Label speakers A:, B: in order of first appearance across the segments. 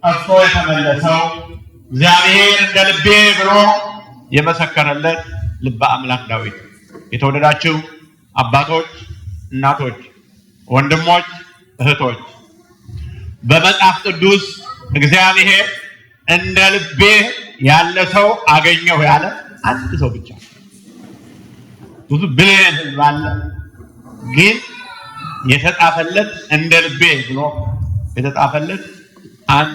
A: ጠፍቶ የተመለሰው እግዚአብሔር እንደ ልቤ ብሎ የመሰከረለት ልበ አምላክ ዳዊት። የተወደዳችሁ አባቶች፣ እናቶች፣ ወንድሞች፣ እህቶች በመጽሐፍ ቅዱስ እግዚአብሔር እንደ ልቤ ያለ ሰው አገኘሁ ያለ አንድ ሰው ብቻ። ብዙ ቢሊዮን ሕዝብ አለ፣ ግን የተጻፈለት እንደ ልቤ ብሎ የተጻፈለት አንድ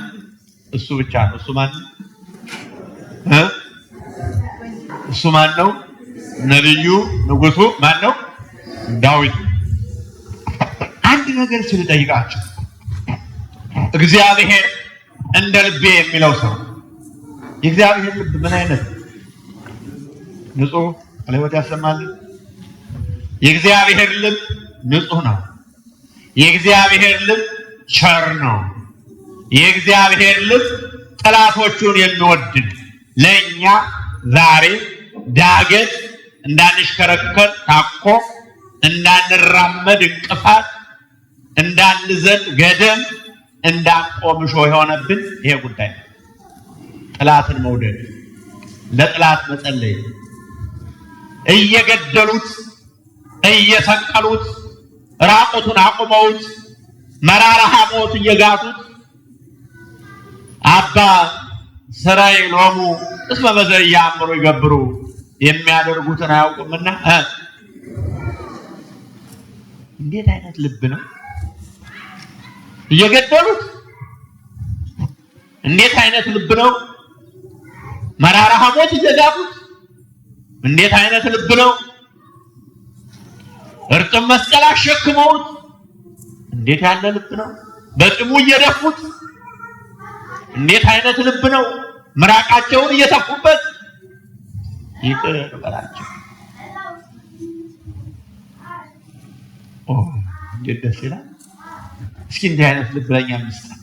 A: እሱ ብቻ ነው። እሱ ማን እ እሱ ማን ነው? ነብዩ ንጉሱ ማን ነው? ዳዊት። አንድ ነገር ስልጠይቃችሁ እግዚአብሔር እንደ ልቤ የሚለው ሰው የእግዚአብሔር ልብ ምን አይነት ንጹህ ቃለ ሕይወት ያሰማል። የእግዚአብሔር ልብ ንጹህ ነው። የእግዚአብሔር ልብ ቸር ነው። የእግዚአብሔር ልብ ጠላቶቹን የሚወድ ለእኛ ዛሬ ዳገት እንዳንሽከረከር ታኮ፣ እንዳንራመድ እንቅፋት፣ እንዳንዘል ገደል፣ እንዳንቆም እሾህ የሆነብን ይሄ ጉዳይ ነው። ጠላትን መውደድ፣ ለጠላት መጸለይ፣ እየገደሉት እየሰቀሉት ራቁቱን አቁመውት መራራ ሐሞት እየጋቱት አባ ስራይ ሎሙ እስመ በዘኢያእምሩ ይገብሩ የሚያደርጉትን አያውቁምና። እንዴት አይነት ልብ ነው! እየገደሉት እንዴት አይነት ልብ ነው! መራራ ሐሞት እየጋቱት እንዴት አይነት ልብ ነው! እርጥብ መስቀል አሸክመውት እንዴት ያለ ልብ ነው! በጥሙ እየደፉት እንዴት አይነት ልብ ነው! ምራቃቸውን እየተፉበት ይቅር በላቸው። ኦ እንዴት ደስ ይላል! እስኪ እንዲህ አይነት ልብ ለኛ ምስጠን።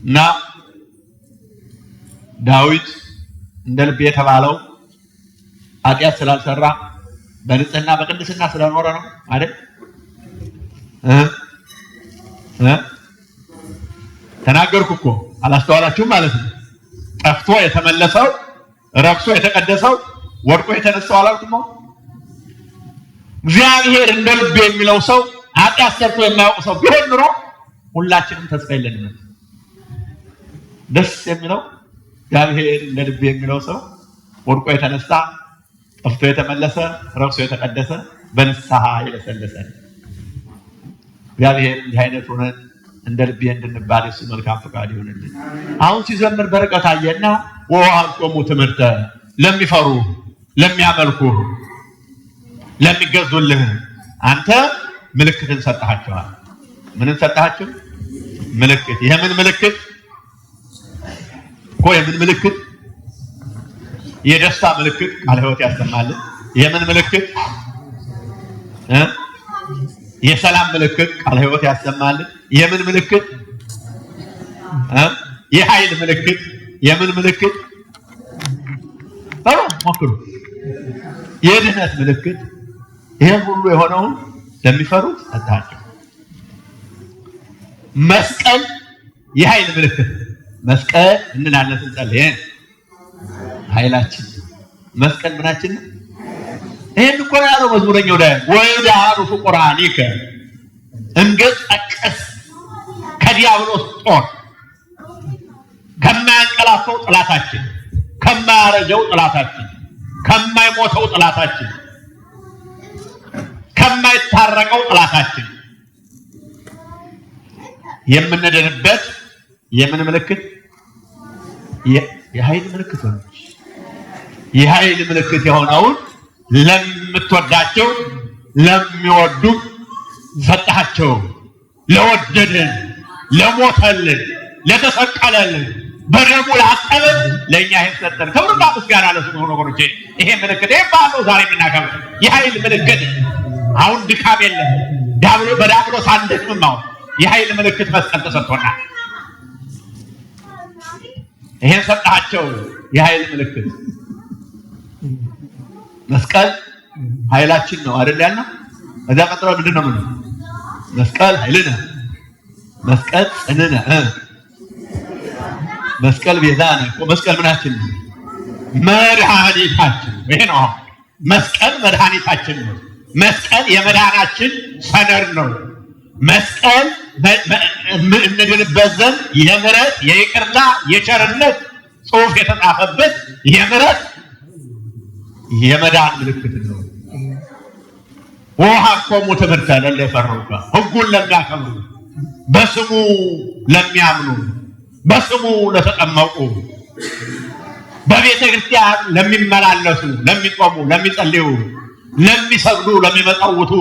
A: እና ዳዊት እንደ ልብ የተባለው ኃጢአት ስላልሰራ በንጽህና በቅድስና ስለኖረ ነው አይደል? እ እ ተናገርኩ እኮ አላስተዋላችሁም ማለት ነው። ጠፍቶ የተመለሰው ረክሶ የተቀደሰው ወድቆ የተነሳው አላልኩም? እግዚአብሔር እንደ ልብ የሚለው ሰው ኃጢአት ሰርቶ የማያውቅ ሰው ቢሆን ኑሮ ሁላችንም ተስፋ የለንም። ደስ የሚለው እግዚአብሔር እንደ ልብ የሚለው ሰው ወድቆ የተነሳ ጠፍቶ የተመለሰ ረክሶ የተቀደሰ በንስሐ የለሰለሰ። እግዚአብሔር እንዲህ አይነት ሆነን እንደ ልቤ እንድንባል የሱ መልካም ፈቃድ ይሁንልን። አሁን ሲዘምር በርቀት አየና ወወሀብቶሙ ትምህርተ ለሚፈሩ ለሚያመልኩ ለሚገዙልህ አንተ ምልክትን ሰጠሃቸዋል። ምንን ሰጠሃቸው? ምልክት። የምን ምልክት እኮ? የምን ምልክት? የደስታ ምልክት ቃለ ሕይወት ያሰማልን። የምን ምልክት? የሰላም ምልክት ቃለ ሕይወት ያሰማልን። የምን ምልክት? የኃይል ምልክት። የምን ምልክት? በሉ ሞክሩ። የድህነት ምልክት። ይሄን ሁሉ የሆነውን ለሚፈሩት ሰጣቸው። መስቀል የኃይል ምልክት። መስቀል እንላለን ስንጸልይ ኃይላችን መስቀል ምናችን ነው? ይሄን እኮ ነው ያለው መዝሙረኛው ላይ ወይዳሩ ፍቁራኒከ እንገጽ ቀስ ከዲያብሎስ ጦር ከማያንቀላፋው ጠላታችን፣ ከማያረጀው ጠላታችን፣ ከማይሞተው ጠላታችን፣ ከማይታረቀው ጠላታችን የምንድንበት የምን ምልክት? የኃይል ምልክት ሆነች። የኃይል ምልክት የሆነውን ለምትወዳቸው ለሚወዱ ሰጣቸው። ለወደደን፣ ለሞተልን፣ ለተሰቀለልን፣ በደሙ ላጠበን ለእኛ ይሄን ሰጠን። ክብርና ምስጋና ለስሙ ይሁን ወገኖቼ። ይሄ ምልክት ይሄ ባለው ዛሬ የምናከብረው የኃይል ምልክት። አሁን ድካም የለም። በዲያብሎስ አንደክምም። አሁን የኃይል ምልክት መስቀል ተሰጥቶናል። ይሄን ሰጣቸው የኃይል ምልክት መስቀል ኃይላችን ነው አይደል ያልነው? እዛ ቀጥሎ ምንድን ነው? ምን መስቀል ኃይልነ፣ መስቀል ጽንነ፣ መስቀል ቤዛነ። መስቀል ምናችን ነው? መድኃኒታችን። ይሄ ነው መስቀል፣ መድኃኒታችን ነው። መስቀል የመድኃናችን ሰነድ ነው። መስቀል እንድንበት ዘንድ የምሕረት የይቅርታ የቸርነት ጽሑፍ የተጻፈበት የምሕረት የመዳን ምልክት ነው። ወሀብኮሙ ትምህርተ ለእለ ይፈርሁከ፣ ሕጉን ለሚያከብሩ፣ በስሙ ለሚያምኑ፣ በስሙ ለተጠመቁ፣ በቤተ ክርስቲያን ለሚመላለሱ፣ ለሚቆሙ፣ ለሚጸልዩ፣ ለሚሰግዱ፣ ለሚመጸውቱ፣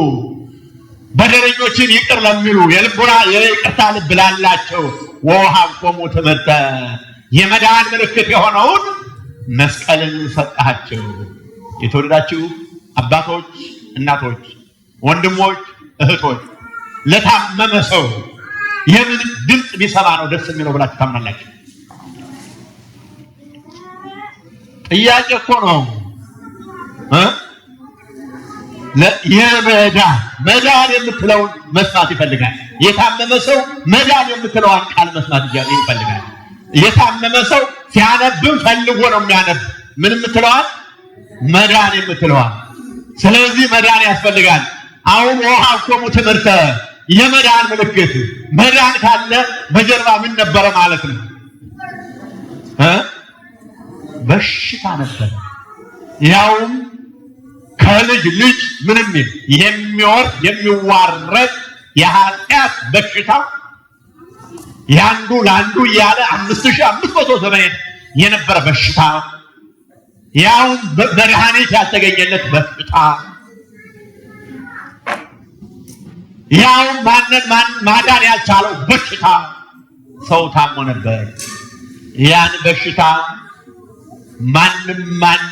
A: በደለኞችን ይቅር ለሚሉ፣ የልቡና የይቅርታ ልብ ላላቸው ወሀብኮሙ ትምህርተ የመዳን ምልክት የሆነውን መስቀልን ሰጣቸው። የተወደዳችሁ አባቶች፣ እናቶች፣ ወንድሞች፣ እህቶች፣ ለታመመ ሰው የምን ድምፅ ቢሰማ ነው ደስ የሚለው ብላችሁ ታምናላችሁ? ጥያቄ እኮ ነው። የመዳን መዳን የምትለውን መስማት ይፈልጋል። የታመመ ሰው መዳን የምትለዋን ቃል መስማት ይፈልጋል። የታመመ ሰው ሲያነብም ፈልጎ ነው የሚያነብ። ምን የምትለዋን? መዳን የምትለዋን። ስለዚህ መዳን ያስፈልጋል። አሁን ወሀብኮሙ ትምህርተ የመዳን ምልክት፣ መዳን ካለ በጀርባ ምን ነበረ ማለት ነው? በሽታ ነበረ። ያውም ከልጅ ልጅ ምንም የሚወርድ የሚዋረድ የኃጢአት በሽታ ያንዱ ለአንዱ እያለ 5500 ዘመን የነበረ በሽታ፣ ያውም መድኃኒት ያልተገኘለት በሽታ፣ ያውም ማንን ማዳን ያልቻለው በሽታ። ሰው ታሞ ነበር። ያን በሽታ ማንም ማን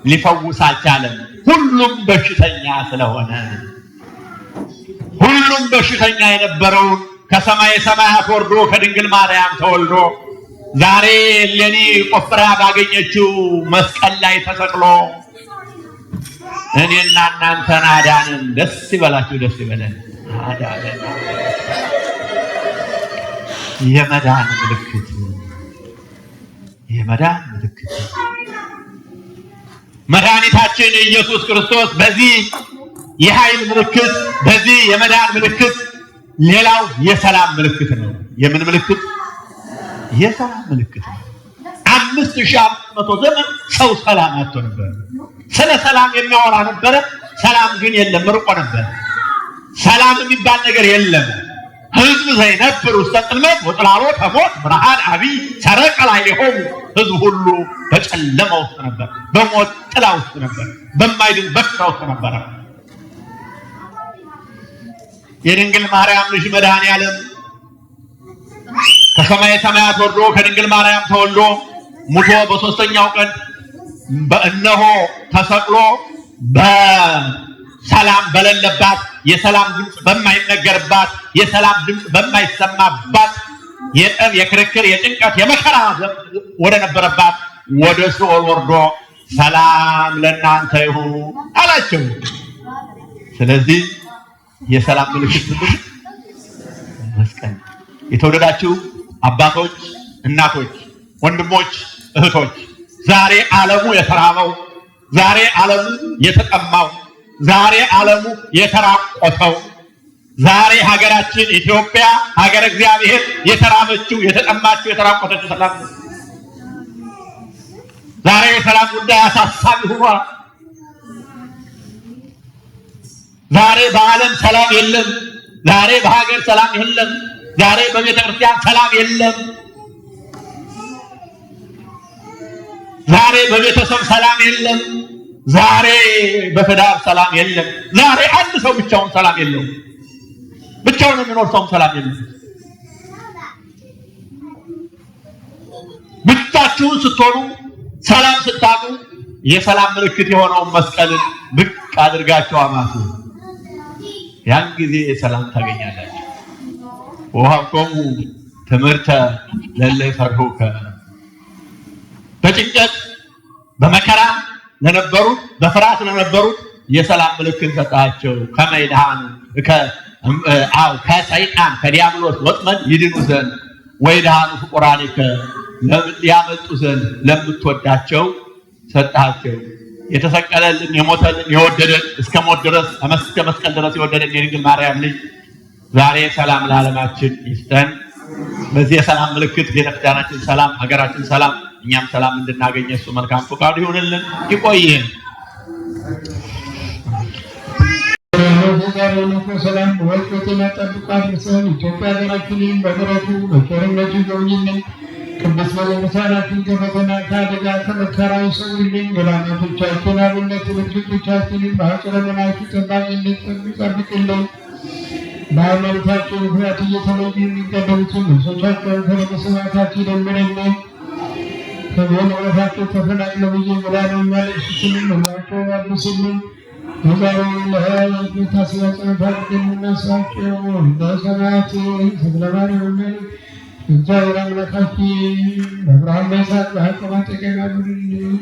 A: ሊፈውስ አልቻለም። ሁሉም በሽተኛ ስለሆነ፣ ሁሉም በሽተኛ የነበረውን ከሰማይ ሰማያት ወርዶ ከድንግል ማርያም ተወልዶ ዛሬ እሌኒ ቆፍራ ባገኘችው መስቀል ላይ ተሰቅሎ እኔና እናንተን አዳንን። ደስ ይበላችሁ፣ ደስ ይበለን። አዳነን። የመዳን ምልክት፣ የመዳን ምልክት መድኃኒታችን ኢየሱስ ክርስቶስ በዚህ የኃይል ምልክት፣ በዚህ የመዳን ምልክት፣ ሌላው የሰላም ምልክት ነው። የምን ምልክት? የሰላም ምልክት ነው። 5500 ዘመን ሰው ሰላም አጥቶ ነበር። ስለ ሰላም የሚያወራ ነበረ። ሰላም ግን የለም፣ ርቆ ነበር። ሰላም የሚባል ነገር የለም። ሕዝብ ዘይነብር ውስተ ጽልመት ወጥላሎተ ሞት ብርሃን ዐቢይ ሰረቀ ላዕሌሆሙ። ሕዝብ ሁሉ በጨለማ ውስጥ ነበር፣ በሞት ጥላ ውስጥ ነበር፣ በማይድን በሽታ ውስጥ ነበረ። የድንግል ማርያም ልጅ መድኃኔዓለም ከሰማይ ሰማያት ወርዶ ከድንግል ማርያም ተወልዶ ሙቶ በሶስተኛው ቀን በእነሆ ተሰቅሎ በሰላም በሌለባት፣ የሰላም ድምፅ በማይነገርባት፣ የሰላም ድምፅ በማይሰማባት፣ የጠብ፣ የክርክር፣ የጭንቀት፣ የመከራ ወደ ነበረባት ወደ ሲኦል ወርዶ ሰላም ለእናንተ ይሁን አላቸው። ስለዚህ የሰላም ምልክት ምንድን ነው? መስቀል። የተወደዳችሁ አባቶች፣ እናቶች፣ ወንድሞች፣ እህቶች፣ ዛሬ ዓለሙ የተራበው፣ ዛሬ ዓለሙ የተጠማው፣ ዛሬ ዓለሙ የተራቆተው፣ ዛሬ ሀገራችን ኢትዮጵያ ሀገረ እግዚአብሔር የተራበችው፣ የተጠማችው፣ የተራቆተችው ሰላም ነው። ዛሬ የሰላም ጉዳይ አሳሳቢ ሆኗል። ዛሬ በዓለም ሰላም የለም። ዛሬ በሀገር ሰላም የለም። ዛሬ በቤተ ክርስቲያን ሰላም የለም። ዛሬ በቤተሰብ ሰላም የለም። ዛሬ በትዳር ሰላም የለም። ዛሬ አንድ ሰው ብቻውን ሰላም የለውም። ብቻውን የሚኖር ሰውም ሰላም የለም። ብቻችሁን ስትሆኑ ሰላም ስታጡ የሰላም ምልክት የሆነውን መስቀልን ብቅ አድርጋችሁ አማቱ። ያን ጊዜ ሰላም ታገኛላችሁ። ወሀብኮሙ ትምህርተ ለእለ ይፈርሁከ፣ በጭንቀት በመከራ ለነበሩት፣ በፍርሃት ለነበሩት የሰላም ምልክት ሰጣቸው። ከመ ይድኃኑ አው ከሰይጣን ከዲያብሎስ ወጥመድ ይድኑ ዘንድ፣ ወይድሃኑ ፍቁራኒከ፣ ያመልጡ ዘንድ ለምትወዳቸው ሰጣቸው። የተሰቀለልን፣ የሞተልን፣ የወደደን፣ እስከ ሞት ድረስ እስከ መስቀል ድረስ የወደደን የድንግል ማርያም ልጅ ዛሬ ሰላም ለዓለማችን ይስጠን። በዚህ የሰላም ምልክት ቤተክርስቲያናችን ሰላም፣ ሀገራችን ሰላም፣ እኛም ሰላም እንድናገኝ እሱ መልካም ፈቃዱ ይሁንልን። ይቆይን።
B: ሰላም በወርቅ በጤና ጠብቆ አድርሰን ኢትዮጵያ ሀገራችንን በምሕረቱ በቸርነቱ ይጎብኝልን። ቅድስት ቤተክርስቲያናችን ከፈተና፣ ከአደጋ፣ ከመከራ ይሰውርልን። ገዳማቶቻችን፣ አብነት ትምህርት ቤቶቻችንን በአጽረ መላእክቱ ጠባቂነት ይጠብቅልን። በሃይማኖታቸው ምክንያት እየተለዩ የሚገደሉትን ነፍሶቻቸውን ከነገ ሰማዕታት ይደምርልን። ከቤት ንብረታቸው ተፈናቅለው በየጎዳናው የሚያለቅሱትንም እንባቸውን ያብስልን። የዛሬውን ለሕያዋን መታሰቢያ ጸሎት አድርገን የምናስባቸው በሰማዕት ተክለ ማርያም እግዚአብሔር አምላካችን በአብርሃም፣ በይስሐቅ፣ በያዕቆብ አጠገብ ያኑርልን።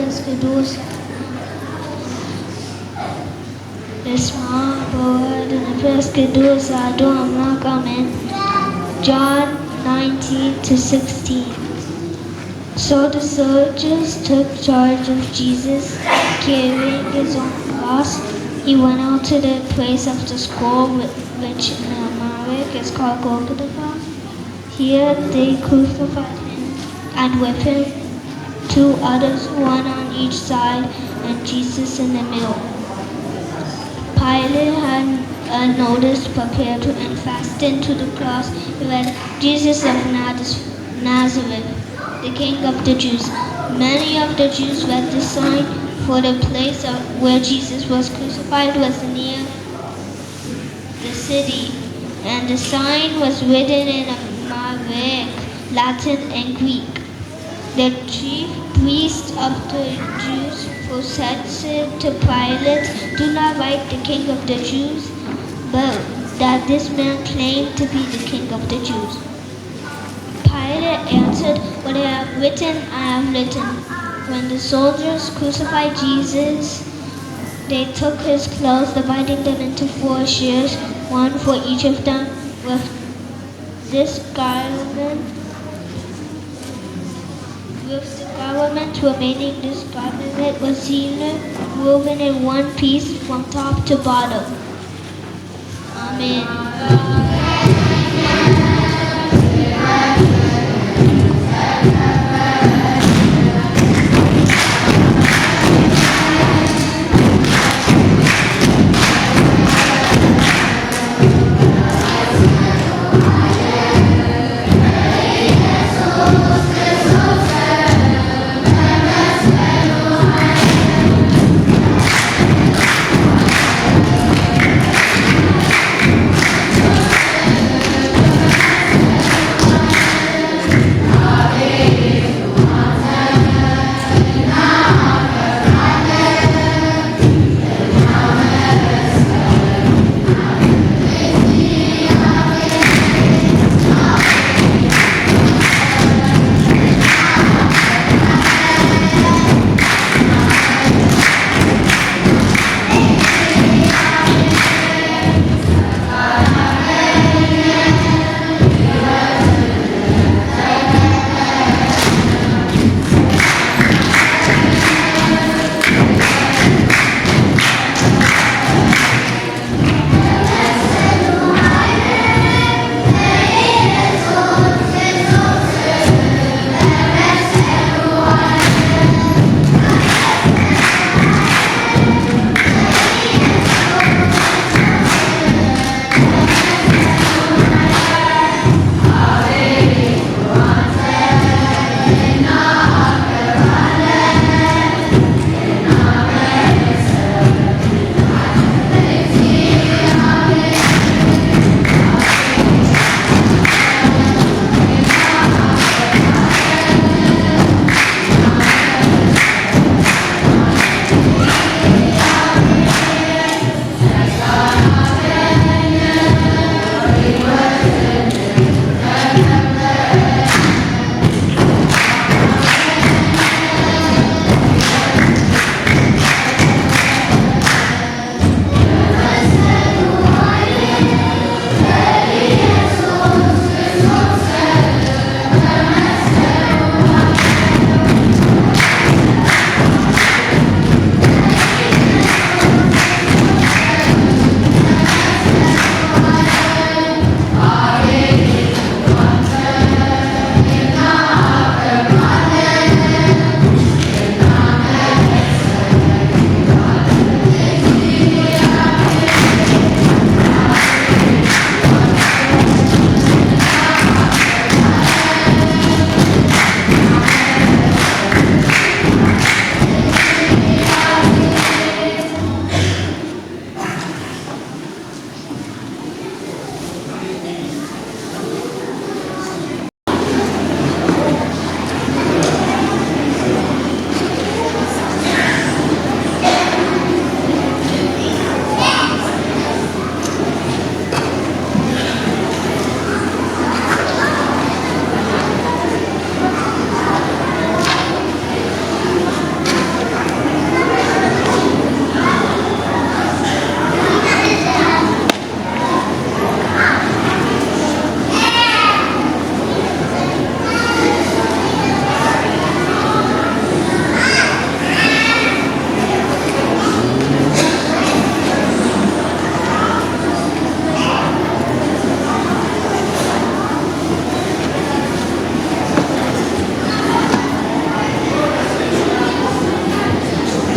C: ወመንፈስ ቅዱስ። በስመ አብ ወወልድ ወመንፈስ ቅዱስ አሐዱ አምላክ አሜን። John 19 to 16. So the soldiers took charge of Jesus, carrying his own cross. He went out to the place of the skull, which in Aramaic is called Golgotha. Here they crucified him, and with him two others, one on each side, and Jesus in the middle. Pilate had a notice prepared and fastened to the cross. It read, "Jesus of Nazareth, the King of the Jews." Many of the Jews read the sign, for the place where Jesus was crucified was near the city, and the sign was written in Aramaic, Latin, and Greek. The chief priests of the Jews protested to Pilate, "Do not write 'the King of the Jews,' but that this man claimed to be the King of the Jews." Pilate answered, "What I have written, I have written." When the soldiers crucified Jesus, they took his clothes, dividing them into four shares, one for each of them, with the garment remaining. This garment was seamless, woven in one piece from top to bottom. Amen.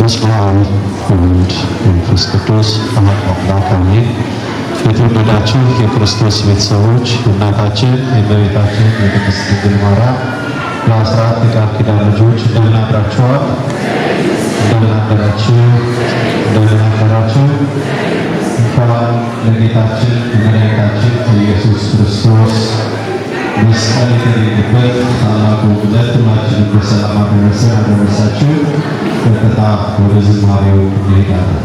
D: በስመ አብ ወወልድ ወመንፈስ ቅዱስ አሐዱ አምላክ አሜን። የተወደዳችሁ የክርስቶስ ቤተሰቦች፣ የእናታችን የእመቤታችን የቅድስት ድንግል ማርያም የአስራት የቃል ኪዳን ልጆች፣ እንደምን አድራችኋል? እንደምን አደራችሁ? እንደምን አደራችሁ? እንኳን ለጌታችን ለመድኃኒታችን ኢየሱስ ክርስቶስ መስቀል የተገኘበት ታላቁ ዕለት ሁላችንም በሰላም አደረሰን አደረሳችሁ። ቀጥታ ወደ ዝማሬው እንሄዳለን።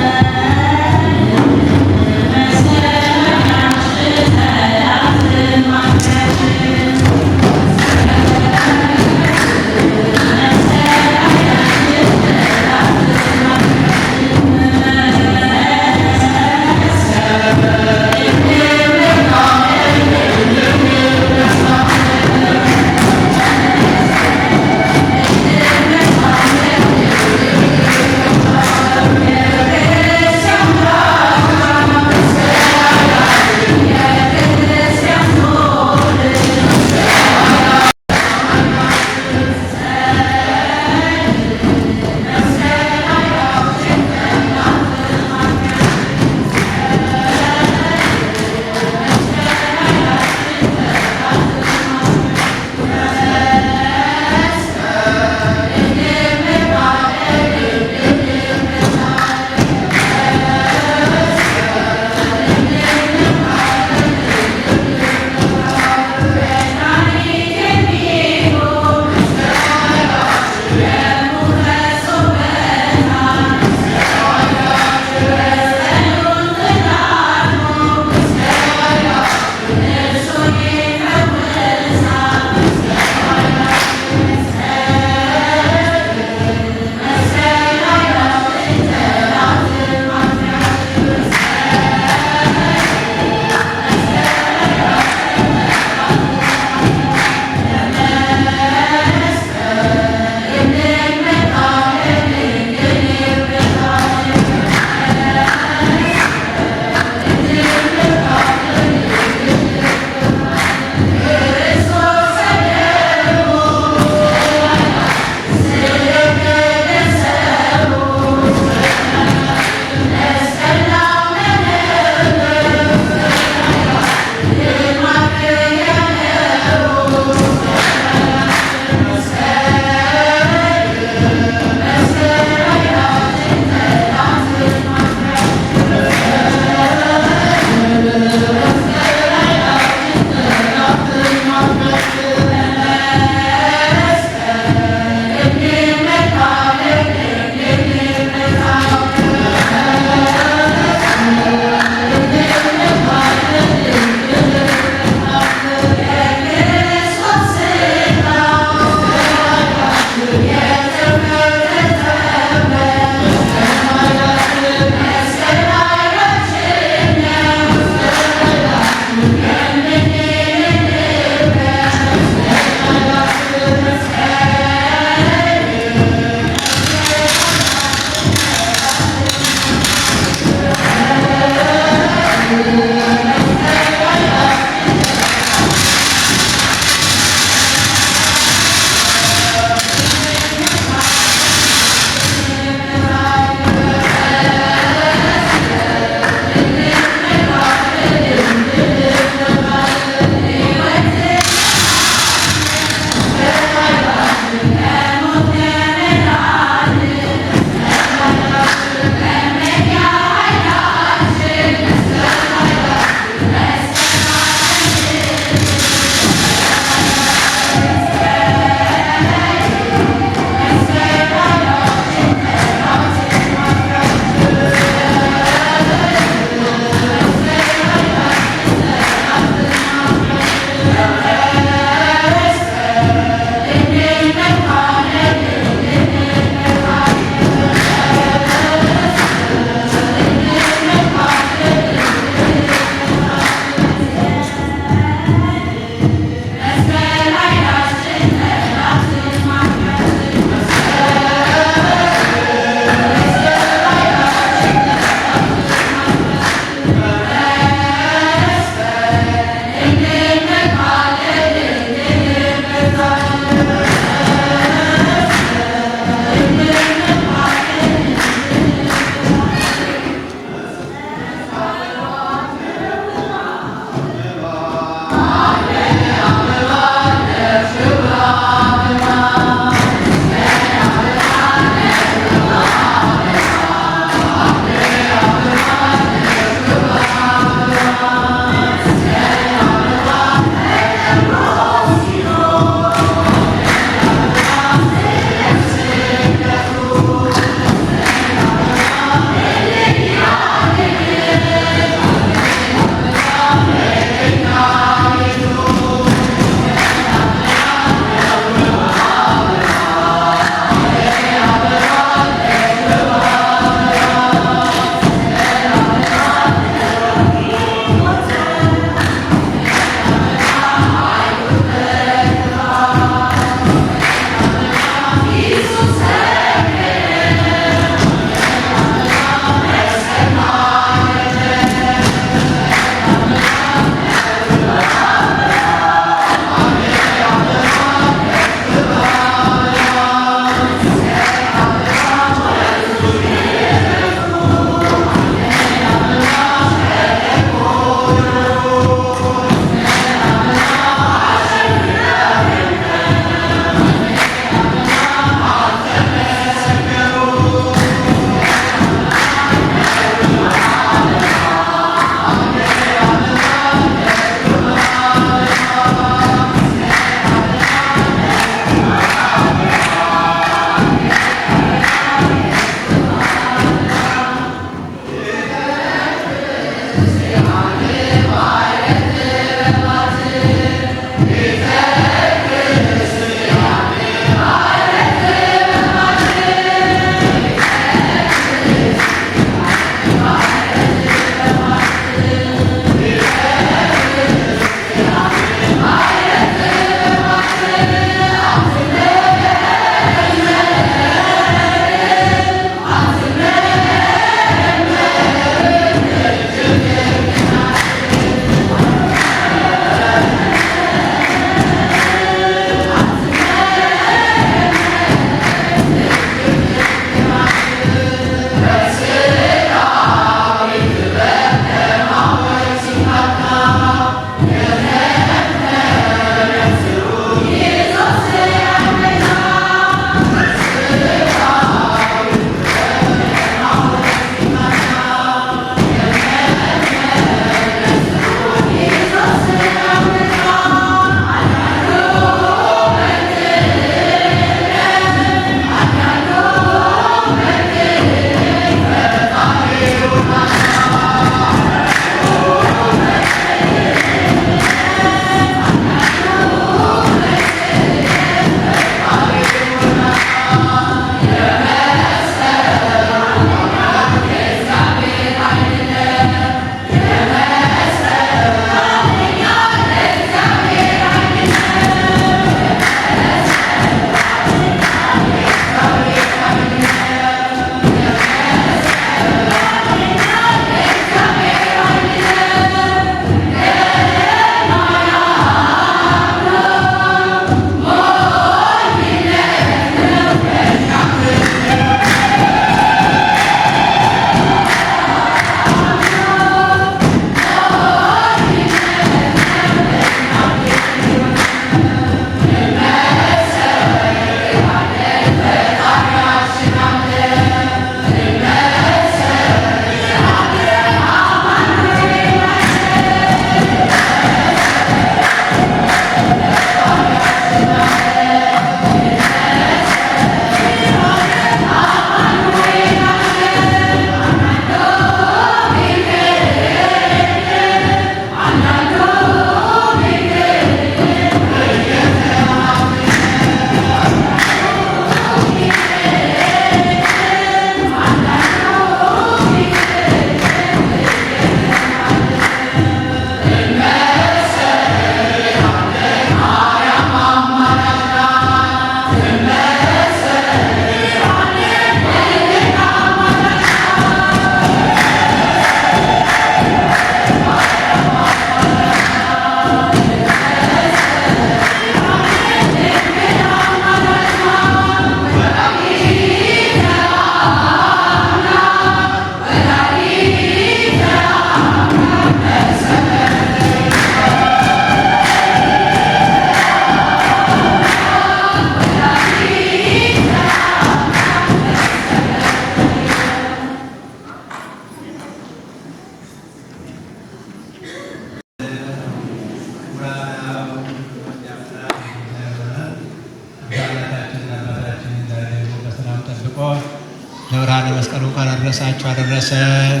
E: መስቀሉ እንኳን አደረሳችሁ አደረሰን።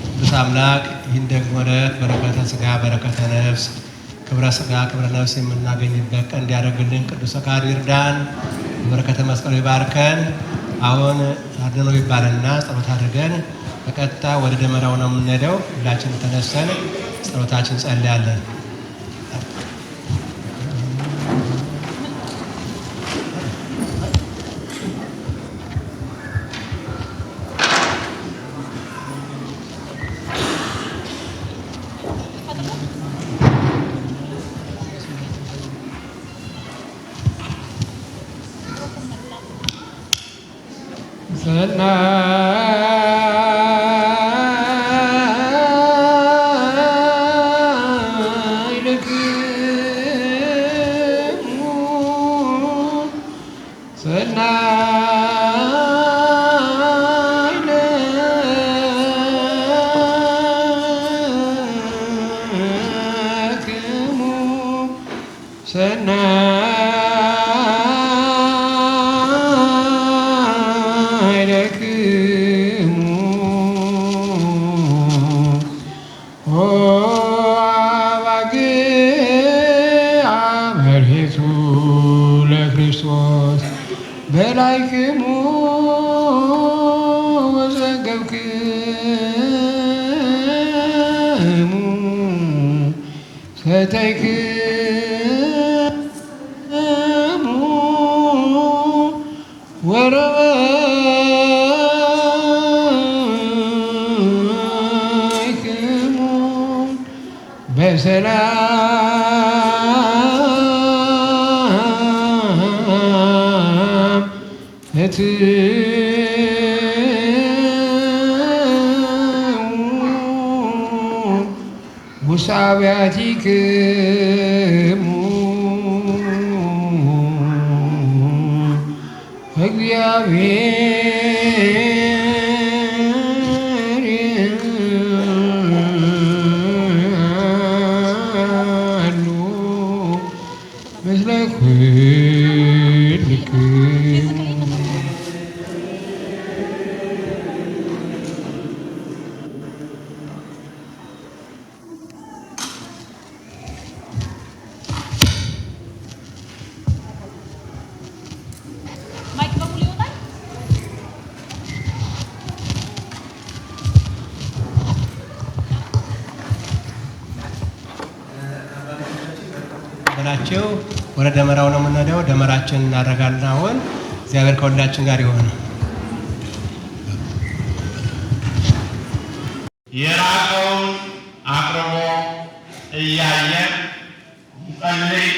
E: ቅዱስ አምላክ ይህን ደግሞ ዕለት በረከተ ሥጋ በረከተ ነፍስ፣ ክብረ ሥጋ ክብረ ነፍስ የምናገኝበት ቀን እንዲያደርግልን ቅዱስ ፈቃዱ ይርዳን። በበረከተ መስቀሉ ይባርከን። አሁን አድነው ይባልና ጸሎት አድርገን በቀጥታ ወደ ደመራው ነው የምንሄደው። ሁላችን ተነስተን ጸሎታችን ጸልያለን።
B: ሰናይ ለክሙ ኦ አባግዕ አመርሔቱ ለክርስቶስ በላይክሙ ወዘገብክሙ ሰተይክሙ ወረበይክሙ በሰላም እትዉ ውስተ አብያቲክሙ እግዚአብሔር አሉ ምስለ ኩልክሙ።
F: ማይክ በሙሉ ይወጣል።
E: በላቸው ወደ ደመራው ነው የምንሄደው። ደመራችን እናደርጋለን። አሁን እግዚአብሔር ከሁላችን ጋር ይሆን።
A: የራቀውን አቅርቦ እያየ እንጸልይ።